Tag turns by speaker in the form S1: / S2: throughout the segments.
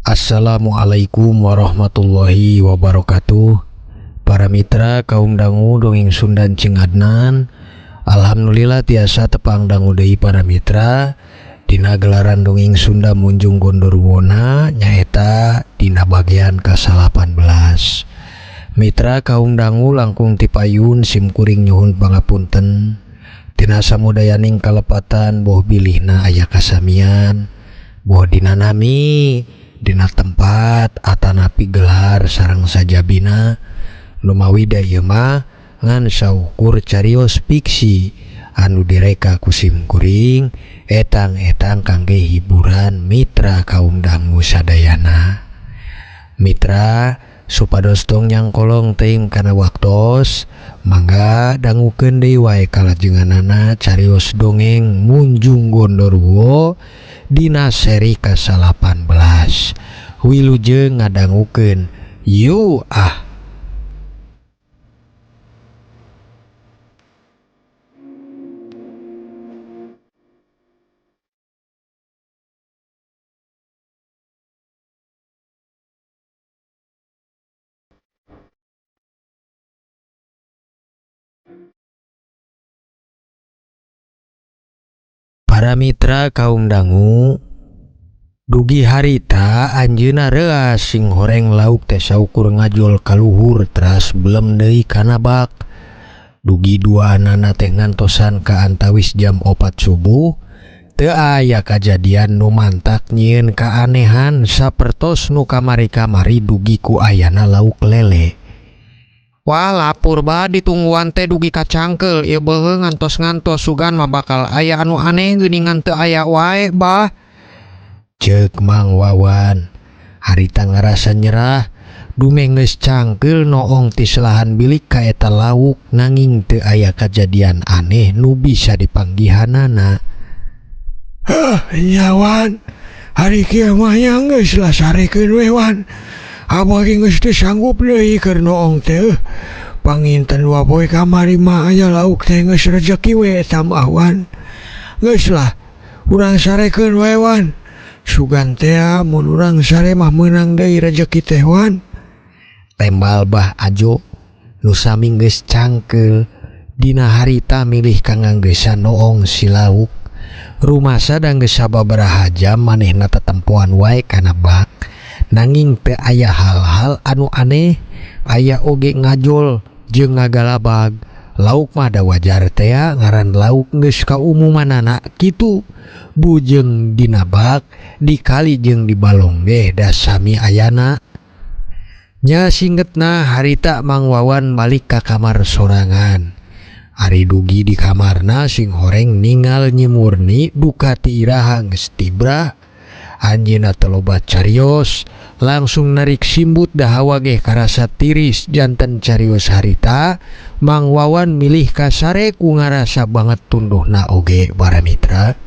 S1: Assalamualaikum warahmatullahi wabarakatuh. Para mitra kaum dangu dongeng Sunda Cing Adnan. Alhamdulillah tiasa tepang dangu deui para mitra dina gelaran dongeng Sunda Munjung Gondoruwona nyaeta dina bagian ka-18. Mitra kaum dangu langkung tipayun simkuring nyuhun pangapunten tina samudayaning kalepatan boh bilihna aya kasamian boh dina nami dina tempat atanapi gelar sareng sajabina lumawi da ieu mah ngan saukur carios fiksi anu direka ku simkuring etang-etang kangge hiburan mitra kaum dangu sadayana. Mitra supados tong nyangkolong teuing kana waktos mangga dangukeun deui wae kalajenganana carios dongeng Munjung Gondoruwo dina seri ka-18. Wilujeng ngadangukeun yu ah. Para mitra kaum dangu dugi harita anjeunna reuas sing horeng lauk teh saukur ngajol kaluhur teras belem deui kana bak. Dugi duanana teh ngantosan ka antawis jam 4 subuh teu aya kajadian nu mantak nyieun kaanehan sapertos nu kamari-kamari dugi ku ayana lauk lele.
S2: Wah lapur ba ditungguan teh dugi ka cangkeul ieu beuheung ngantos-ngantos sugan mah bakal aya anu aneh geuningan teu aya wae bah.
S1: Ceuk Mang Wawan harita ngarasa nyerah dumeh geus cangkeul noong ti selahan bilik ka eta lauk nanging teu aya kajadian aneh nu bisa dipanggihanana.
S3: Heuh nyawan hari kieu mah nya geus lah sarekeun we wan. Abah ge geus teu sanggup deui keur noong teh. Panginten dua poe kamari mah aya lauk teh geus rejeki we eta mah wan. Geus lah urang sarekeun we wan. Sugan teh mun urang sare mah meunang deui rejeki teh wan.
S1: Tembal Bah Ajo nu sami geus cangkeul dina harita milih kanganggesan noong si lauk. Rumasa da geus sababaraha jam manehna tetempoan wae kana bak. Nanging teu aya hal-hal anu aneh, aya oge ngajol jeung ngagalabag. Lauk mah da wajar tea ngaran lauk geus kaumumanana kitu. Bujeng dina bak dikali jeung di balong ge da sami ayana. Nya singetna harita Mang Wawan balik ka kamar sorangan. Ari dugi di kamarna sing horeng ningal Nyi Murni duka ti iraha geus tibra. Anjeunna teh loba carios langsung narik simbut dahawa ge karasa tiris janten carios harita Mang Wawan milih kasare ku ngarasa banget tunduhna oge para mitra.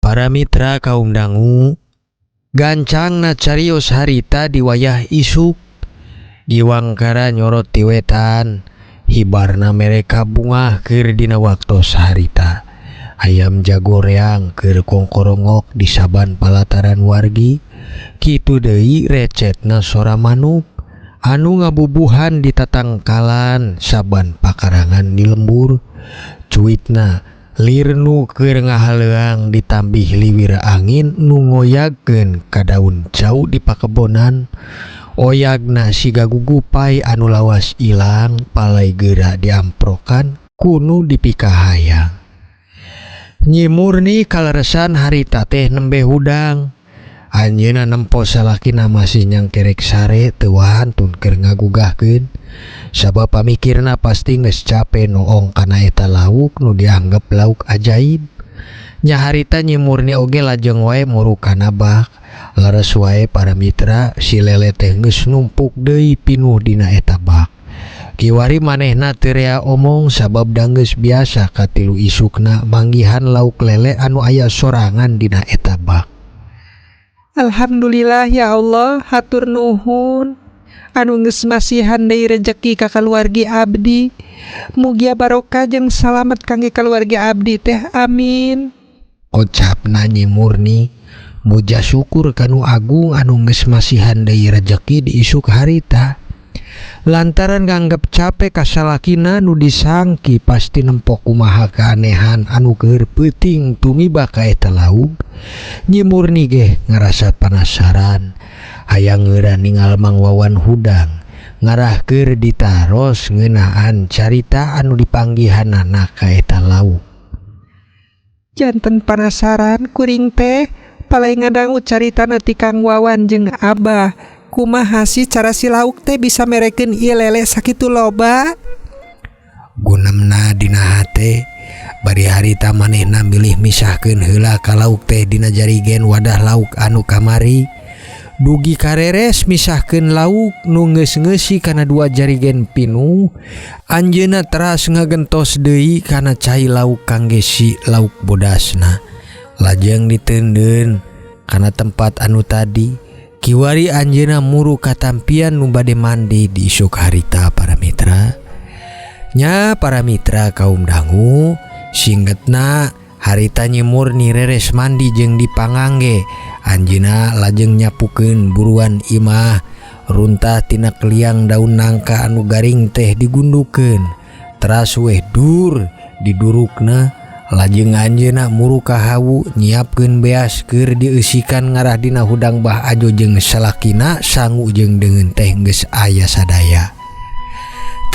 S1: Para mitra kaum dangu gancangna carios harita di wayah isuk. Giwangkara nyorot ti wetan hibarna mereka bungah keur dina waktos harita. Ayam jago reang keur kongkorongok di saban palataran wargi. Kitu deui recetna sora manuk anu ngabubuhan di tatangkalan saban pakarangan di lembur. Cuitna lirnu keur ngahaleuang ditambih liwir angin nu ngoyagkeun ka daun cau di pakebonan. Oyagna siga gugupai anu lawas ilang palai geura diamprokan kunu dipikahayang. Nyi Murni kaleresan harita teh nembe hudang. Anjeunna nempo salakina masih nyangkerek sare teu wantun keur ngagugahkeun. Sabab pamikirna pasti geus cape noong kana eta lauk nu dianggep lauk ajaib. Nya harita Nyi Murni oge lajeng wae muru kana bak. Leres wae para mitra si lele teh geus numpuk deui pinuh dina eta bak. Kiwari manehna teu rea omong sabab da geus biasa katilu isukna manggihan lauk lele anu aya sorangan dina eta bak.
S4: Alhamdulillah ya Allah, hatur nuhun anu geus masihan deui rejeki ka kaluargi abdi. Mugia barokah jeung salamet kangge kaluargi abdi teh, amin.
S1: Ocapna Nyi Murni muja syukur ka Nu Agung anu geus masihan deui rejeki di isuk harita. Lantaran nganggep capek ka salakina nu disangki pasti nempok kumaha keanehan anu keur peuting tumiba ka eta lauk, Nyi Murni ge ngarasa panasaran hayang ngeurah ningal Mang Wawan hudang ngarah keur ditaros ngeunaan carita anu dipanggihanana ka eta lauk.
S4: Janten panasaran kuring teh palai ngadangu caritana ti Kang Wawan jeung Abah. Kumaha sih cara si lauk teh bisa merekeun ieu lele sakitu loba?
S1: Gunemna dina hate bari harita manehna milih misahkeun heula ka lauk teh dina jarigen wadah lauk anu kamari. Dugi kareres misahkeun lauk nu geus ngeusi kana dua jarigen pinuh, anjeunna teras ngagentos deui kana cai lauk kangge si lauk bodasna. Lajeng diteundeun kana tempat anu tadi. Kiwari anjeunna muru katampian nu bade mandi di isuk harita para mitra. Nya para mitra kaum dangu singgetna harita Nyi Murni reres mandi jeung dipangangge. Anjeunna lajeng nyapukeun buruan imah runtah tina keliang daun nangka anu garing teh digundukeun. Teras weh dur didurukna. Lajeng anjeunna muru ka hawu nyiapkeun beas keur dieusikan ngarah dina hudang Bah Ajo jeung salakina sangu jeung deungeun teh geus aya sadaya.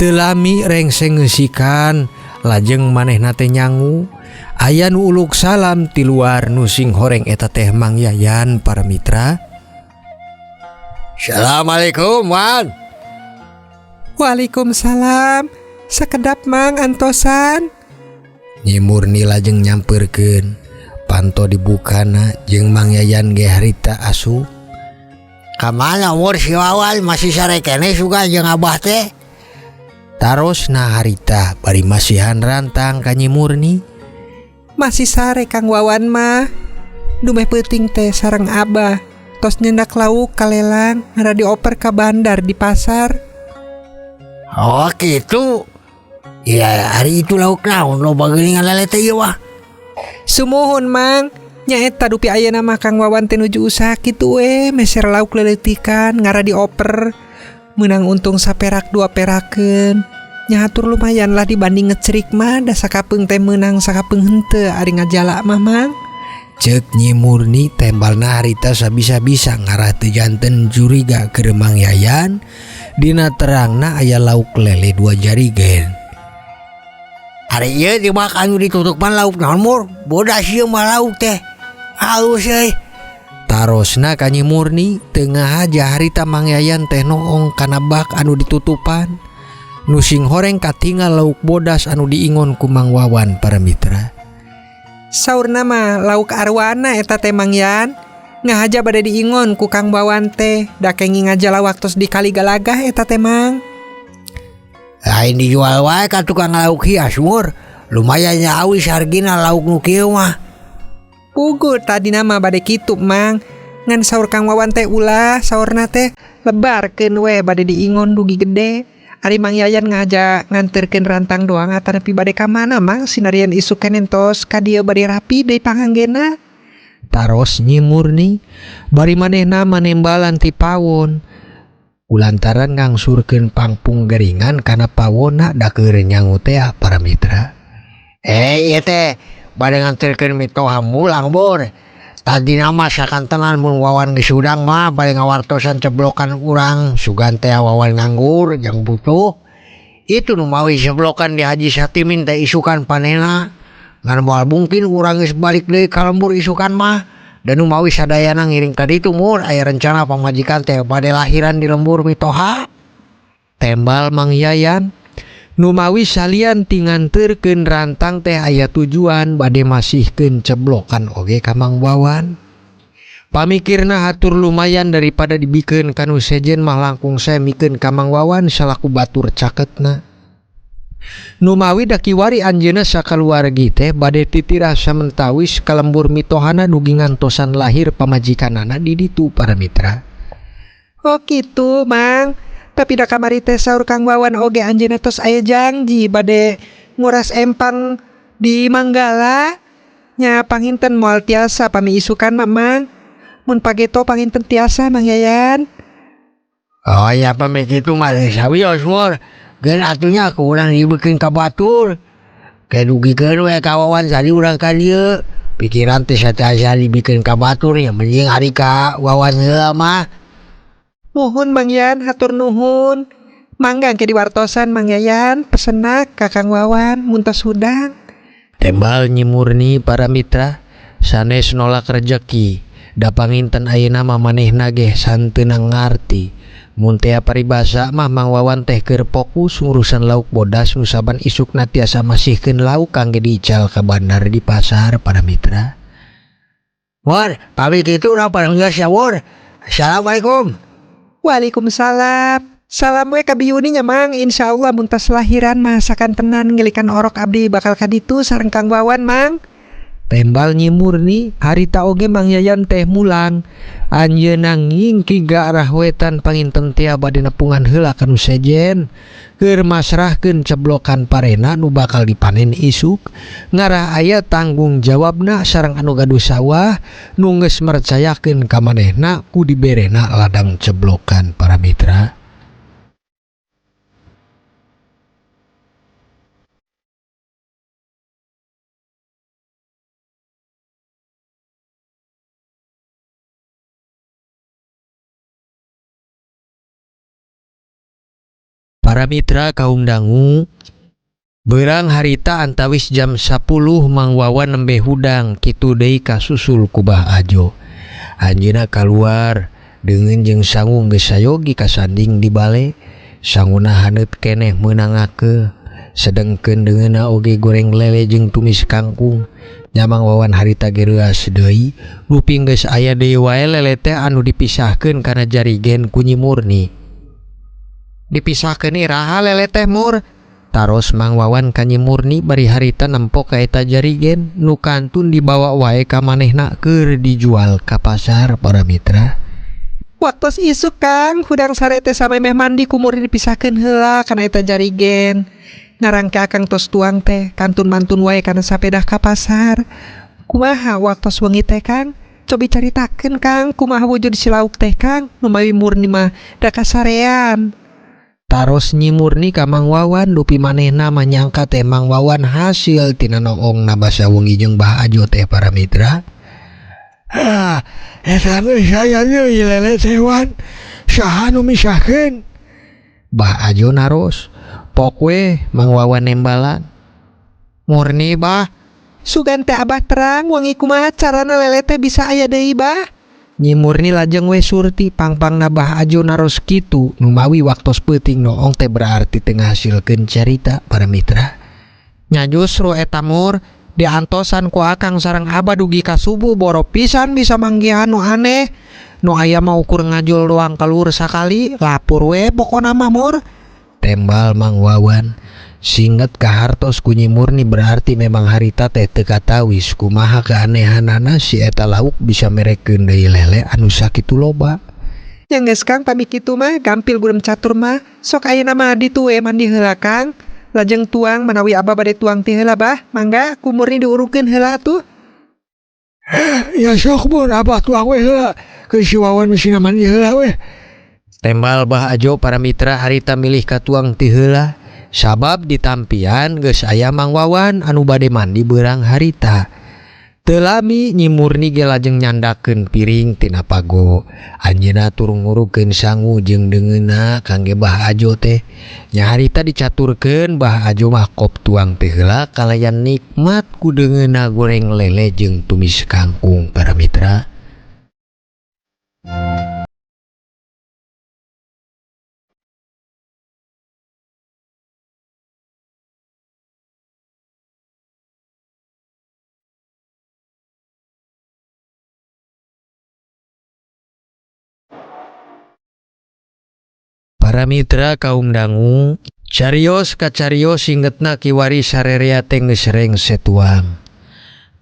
S1: Teu lami rengseng ngeusikan lajeng manehna teh nyangu aya nu uluk salam ti luar nu sing horeng eta teh Mang Yayan para mitra.
S3: Assalamualaikum Wan.
S4: Waalaikumsalam. Sakedap Mang antosan.
S1: Nyi Murni lajeng nyamperkeun panto dibukana jeung Mang Yayan ge harita asup.
S3: Ka mana umur si Wawan masih sare keneh sugan jeung Abah teh?
S1: Tarosna harita bari masihan rantang ka Nyi Murni.
S4: Masih sare Kang Wawan mah. Dumeh peuting teh sareng Abah. Tos nyendak lauk kalelang ngara dioper ka bandar di pasar.
S3: Oh gitu. Ya hari itu lauk naon loba geuningan lele teh ieu wah.
S4: Sumuhun Mang, nyaeta dupi ayeuna mah Kang Wawan teh nuju usaha kitu we meser lauk leleutikan ngara dioper. Meunang untung saperak dua perakeun. Nyahatur lumayan lah dibanding ngecerik mah da sakapeung teh meunang sakapeung henteu ari ngajala mah Mang.
S1: Ceuk Nyi Murni tembalna harita sabisa-bisa ngarah teu janten curiga keur Mang Yayan dina terangna aya lauk lele dua jarigen.
S3: Ari ieu di bak anu ditutupan lauk naon mur? Bodas ieu mah lauk teh. Halus euy.
S1: Tarosna ka Nyi Murni teu ngahaja harita Mang Yayan teh noong kana bak anu ditutupan. Nu sing horeng katingal lauk bodas anu diingon ku Mang Wawan para mitra.
S4: Saurna mah lauk arwana eta teh Mang Yan. Ngahaja bade diingon ku Kang Wawan teh da kenging ngajala waktos di kali galagah eta teh Mang.
S3: Lain dijual wae ka tukang lauk hias mur. Lumayan nya awis hargina lauk nu kieu mah.
S4: Puguh tadina mah bade kitu Mang. Ngan saur Kang Wawan teh ulah saurna teh lebarkeun we bade diingon dugi gede. Ari Mang Yayan ngaja nganterkeun rantang doang atanapi bade ka mana Mang sinarian isuk keneh tos ka dieu bade rapi deui panganggena.
S1: Taros Nyi Murni bari manehna manembalan ti pawon. Ulantaran ngangsurkeun pangpung geringan kana pawonna da keur nyangu teh para mitra.
S3: Ieu teh bade nganterkeun mitoha mulang bor. Tadina mah sakantenan mun Wawan geus hudang mah bade ngawartosan ceblokan urang sugan teh Wawan nganggur jeung butuh. Itu nu mawi ceblokan di Haji Satimin teh isukan panena. Ngan moal mungkin urang geus balik deui ka lembur isukan mah. Dan nu mawi sadayana ngiring ka ditu mur aya rencana pamajikan teh bade lahiran di lembur mitoha.
S1: Tembal Mang Yayan nu mawi salian ti nganterkeun rantang teh aya tujuan bade masihkeun ceblokan oge ka Mang Wawan. Pamikirna hatur lumayan daripada dibikeun ka nu sejen mah langkung sae mikeun ka Mang Wawan salaku batur caketna. Numawi da kiwari anjeunna sakaluargi teh bade titirah samentawis ka lembur mitohana dugi ngantosan lahir pamajikanana di ditu para mitra.
S4: Oh kitu Mang, tapi da kamari teh saur Kang Wawan oge anjeunna tos aya janji bade nguras empang di Manggala. Nya panginten moal tiasa pami isukan mah Mang. Mun pageto panginten tiasa Mang Yayan.
S3: Oh ya pami kitu mah sawios mur. Geun atuh nya ku urang dibikeun ka batur. Ke dugikeun we ka Wawan sari urang ka dieu. Pikiran teh satasa dibikeun ka batur nya mending ari ka Wawan heula mah.
S4: Muhun Mang Yan, hatur nuhun. Mangga engke diwartosan Mang Yayan, pesenna ka Kang Wawan mun tos hudang.
S1: Tembal Nyi Murni para mitra sanes nolak rejeki. Da panginten ayeuna mah manehna ge sahenteuna ngarti. Mun tea paribasa mah Mang Wawan teh keur fokus ngurusan lauk bodas nu saban isukna tiasa masihkeun lauk kangge diical ka bandar di pasar para mitra.
S3: War, pami kitu urang parenggeus ya Wur. Assalamualaikum.
S4: Waalaikumsalam. Salam we ka Bi Yuni nya Mang, insyaallah mun tos lahiran mah sakantenan ngelikan orok abdi bakal ka ditu sareng Kang Wawan Mang.
S1: Tembal Nyi Murni harita oge Mang Yayan teh mulang. Anjeunna ngingki ka arah wetan panginten tea bade nepungan heula ka nu sejen. Keur masrahkeun ceblokan parena nu bakal dipanen isuk. Ngarah aya tanggung jawabna sareng anu gaduh sawah nu geus mercayakeun ka manehna ku diberena ladang ceblokan para mitra. Para mitra kaum dangu, beurang harita antawis jam 10 Mang Wawan nembe hudang kitu deui kasusul ku Bah Ajo. Anjeunna kaluar deungeun jeung sangu geus sayogi kasanding di bale. Sanguna haneut keneh meunang ngakeuh, sedengkeun deungeunna oge goreng lele jeung tumis kangkung. Nya Mang Wawan harita ge reuas deui, dupi geus aya deui wae lele teh anu dipisahkeun kana jarigen ku Nyi Murni. Dipisahkeun iraha lele teh Mur? Taros Mang Wawan ka Nyi Murni bari harita nempo ka eta jarigen nu kantun dibawa wae ka manehna keur dijual ka pasar para mitra.
S4: Waktos isuk Kang, hudang sare teh samemeh mandi ku Murni dipisahkeun heula kana eta jarigen. Ngarangke akang tos tuang teh kantun mantun wae kana sapedah ka pasar. Kumaha waktos wengi teh Kang? Cobi caritakeun Kang, kumaha wujud si lauk teh Kang? Numawi Murni mah da kasarean.
S1: Taros Nyi Murni ka Mang Wawan dupi manehna mah nyangka teh Mang Wawan hasil tina noongna basa wengi jeung Bah Ajo teh para mitra.
S3: Ah, eta geus aya deui lele teh Wan. Saha nu misahkeun?
S1: Bah Ajo naros. Pok we Mang Wawan nembalan.
S2: Murni Bah.
S4: Sugan teh Abah terang wengi kumaha carana lele teh bisa aya deui Bah?
S1: Nyi Murni lajeng we surti pangpangna Bah Ajo naros kitu numawi waktos peuting noong teh berarti teu ngahasilkeun carita para mitra.
S2: Nya justru eta Mur diantosan ku akang sareng Abah dugi ka subuh boro pisan bisa manggihan nu aneh. Nu aya mah ukur ngajul doang kaluhur sakali lapur we pokona mah Mur.
S1: Tembal Mang Wawan singet kahartos ku Nyi Murni berarti memang harita teh teu katawis kumaha keanehanana si eta lauk bisa merekeun deui lele anu sakitu loba.
S4: Nya geus Kang pami kitu mah gampil gurem catur mah sok ayeuna mah ditu we mandi heula Kang. Lajeng tuang manawi Abah bade tuang ti heula Bah, mangga ku Murni diurukeun heula atuh.
S3: Ya sok Mur Abah tuang we heula ke si Wawan mesina mandi heula we.
S1: Tembal Bah Ajo para mitra harita milih katuang ti heula sabab ditampian geus aya Mang Wawan anu bade mandi beurang harita. Teu lami Nyi Murni ge lajeng nyandakeun piring tina pago. Anjeunna turung ngurukeun sangu jeung deungeunna kangge Bah Ajo teh. Nya harita dicaturkeun Bah Ajo mah kop tuang teh heula kalayan nikmat ku deungeunna goreng lele jeung tumis kangkung para mitra. Para mitra kaum dangu, carios kacarios singgetna kiwari sarerea teh geus rengse tuang.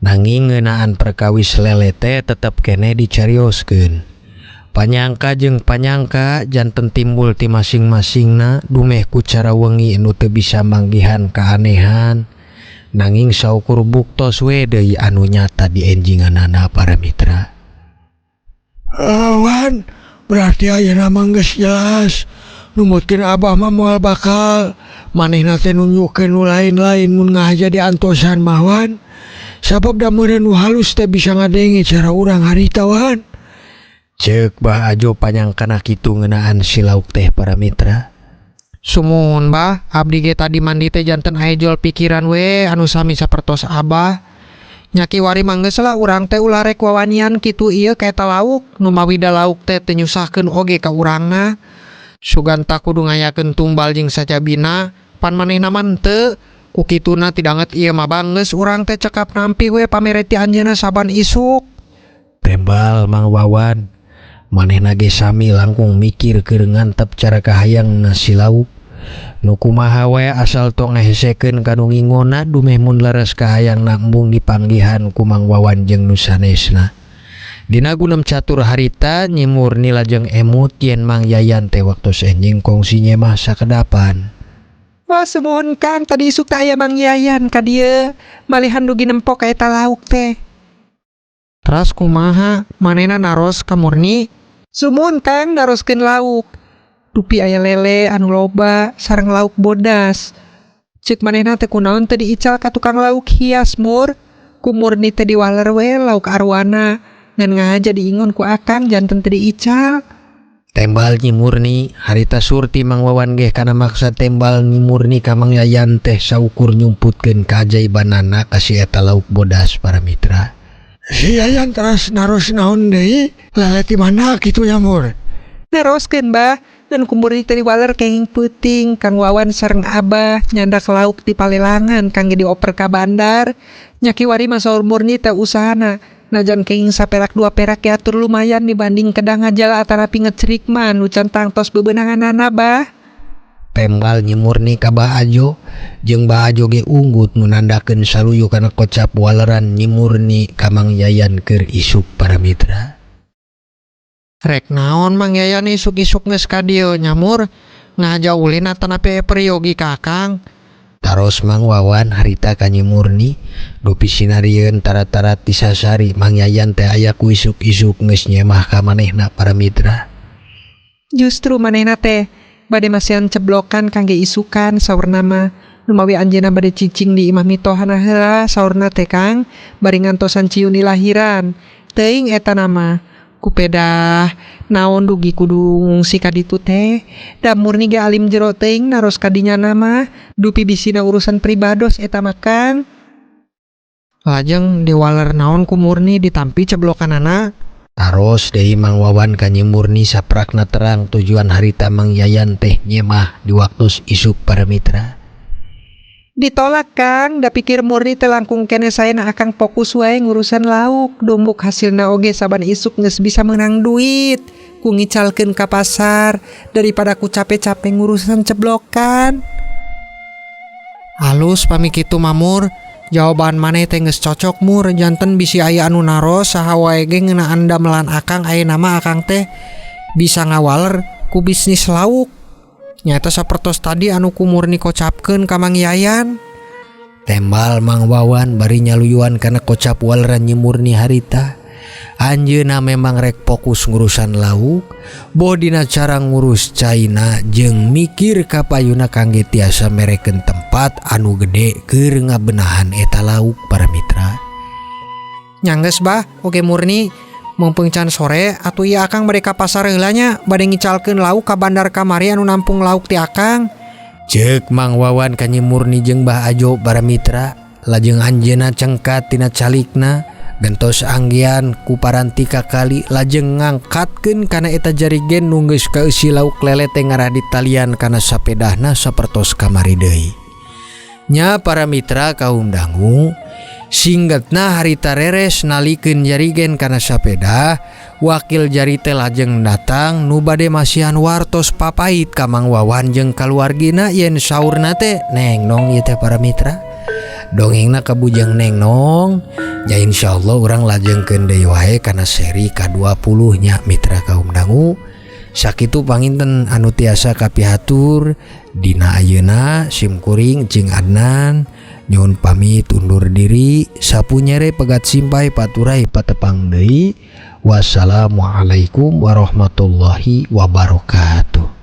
S1: Nanging ngeunaan perkawis lele teh tetep keneh dicarioskeun. Panyangka jeung panyangka janten timbul ti masing-masingna dumeh ku cara wengi nu teu bisa manggihan kaanehan. Nanging saukur buktos we deui anu nyata dienjinganana para mitra.
S3: Wan, berarti ayeuna mah geus jelas. Numutkeun Abah mah moal bakal manehna teh nunjukkeun nu lain-lain mun ngahaja diantosan mah Wan. Sabab da meureun nu halus teh bisa ngadenge cara urang harita Wan.
S1: Ceuk Bah Ajo panyangkana kitu ngeunaan si lauk teh para mitra.
S2: Sumuhun Bah, abdi ge tadi mandi teh janten aya jual pikiran we anu sami sapertos Abah. Nya kiwari mah geus lah urang teh ulah rek wawanian kitu ieu ka eta lauk, nu mawi da lauk teh teu nyusahkeun oge ka urangna. Sugan ta kudu ngayakeun tumbal jeung sajabina, pan manehna mah henteu. Ku kituna ti danget ieu mah geus urang teh cekap nampi we pamere ti anjeunna saban isuk.
S1: Tembal Mang Wawan, manehna ge sami langkung mikir keur ngantep cara kahayangna si lauk. Nu kumaha we asal tong ngahesekeun ka nu ngingona dumeh mun leres kahayangna embung dipanggihan ku Mang Wawan jeung nu sanesna. Dina gunem catur harita Nyi Murni lajeng emut yen Mang Yayan teh waktos enjing kongsi nyemah sakedapan.
S4: Wah, sumuhun Kang, tadi isuk teh aya Mang Yayan ka dieu, malihan dugi nempo ka eta lauk teh.
S2: Teras kumaha manehna naros ka Murni?
S4: Sumuhun Kang, naroskeun lauk. Dupi aya lele anu loba sareng lauk bodas. Ceuk manehna teh kunaon teu diical ka tukang lauk hias Mur. Ku Murni teh diwaler we lauk arwana. Ngan ngahaja diingon ku Akang janten teu diical.
S1: Tembal Nyi Murni harita Surti Mang Wawan ge kana maksa tembal Nyi Murni ka Mang Yayan teh saukur nyumputkeun kaajaibanana ka si eta lauk bodas para mitra.
S3: Si Yayan teras naros naon deui? Lele ti mana kitu nya Mur?
S4: Naroskeun Bah, dan ku Murni teh diwaler kenging peuting Kang Wawan sareng Abah nyandak lauk di palelangan kangge dioper ka bandar. Nya kiwari mah saur Murni teh usahana. Najan kenging saperak dua perak ge atur lumayan dibanding kedah ngajal atanapi ngecerik mah nu can tangtos bebenanganana Bah.
S1: Tembal Nyi Murni ka Bah Ajo jeung Bah Ajo ge unggut nu nandakeun saluyu kana kocap waleran Nyi Murni ka Mang Yayan keur isuk para mitra.
S2: Rek naon Mang Yayan isuk-isuk geus ka dieu nya Mur? Ngahaja ulin atanapi peryogi ka Akang?
S1: Taros Mang Wawan harita ka Nyi Murni dupi sinarieun tara-tara tisasari Mang Yayan teh aya ku isuk-isuk geus nyemah ka manehna para mitra.
S4: Justru manehna teh bade masihan ceblokan kangge isukan saurna mah. Nu mawi anjeunna bade cicing di imah mitohana heula saurna teh Kang, bari ngantosan ciuni lahiran. Teuing eta nama. Kupedah naon dugi kudu ngungsi ka ditu teh. Da Murni ge alim jero teuing naros ka dinyana mah, dupi bisina urusan pribados eta mah Kang.
S2: Lajeng diwaler naon ku Murni ditampi ceblokanana?
S1: Taros deui Mang Wawan ka Nyi Murni saprakna terang tujuan harita Mang Yayan teh nyemah di waktu isuk para mitra.
S4: Ditolak Kang, da pikir Murni teh langkung keneh saena Akang fokus wae ngurusan lauk, dumbuk hasilna oge saban isuk geus bisa meunang duit, ku ngicalkeun ka pasar daripada ku cape-cape ngurusan ceblokan.
S2: Alus pami kitu mah Mur, jawaban maneh teh geus cocok Mur, janten bisi aya anu naros saha wae ge ngeunaan damelan Akang ayeuna mah Akang teh bisa ngawaler ku bisnis lauk. Nyata sapertos tadi anu ku Murni kocapkeun ka Mang Yayan.
S1: Tembal Mang Wawan bari nyaluyuan kana kocap waleran Nyi Murni harita. Anjeunna memang rek fokus ngurusan lauk, boh dina cara ngurus caina jeung mikir ka payuna kangge tiasa merekeun tempat anu gede keur ngabenahan eta lauk para mitra.
S2: Nya geus Bah, oge Murni mumpung can sore atuh ieu Akang bade ka pasar heula nya, bade ngicalkeun lauk ka bandar kamari anu nampung lauk ti Akang.
S1: Ceuk Mang Wawan ka Nyi Murni jeung Bah Ajo para mitra, lajeng anjeunna cengkat tina calikna gentos anggian ku parantika kali lajeng ngangkatkeun kana eta jarigen nu geus kaeusi lauk lele teh ngarah ditalian kana sapedahna sapertos kamari deui. Nya para mitra kaum dangu, singgetna harita reres nalikeun jarigen kana sapeda, Wakil jari teh lajeng datang nu bade masihan wartos papait ka Mang Wawan jeung kaluargina yen saurna teh Neng Nong ieu teh para mitra. Dongengna ka Bujang Neng Nong. Ya insyaallah urang lajengkeun deui wae kana seri ka-20 nya mitra kaum dangu. Sakitu panginten anu tiasa kapihatur dina ayeuna sim kuring Cing Adnan nyuhun pamit undur diri sapu nyere pegat simpai paturai patepang deui. Wassalamualaikum warahmatullahi wabarakatuh.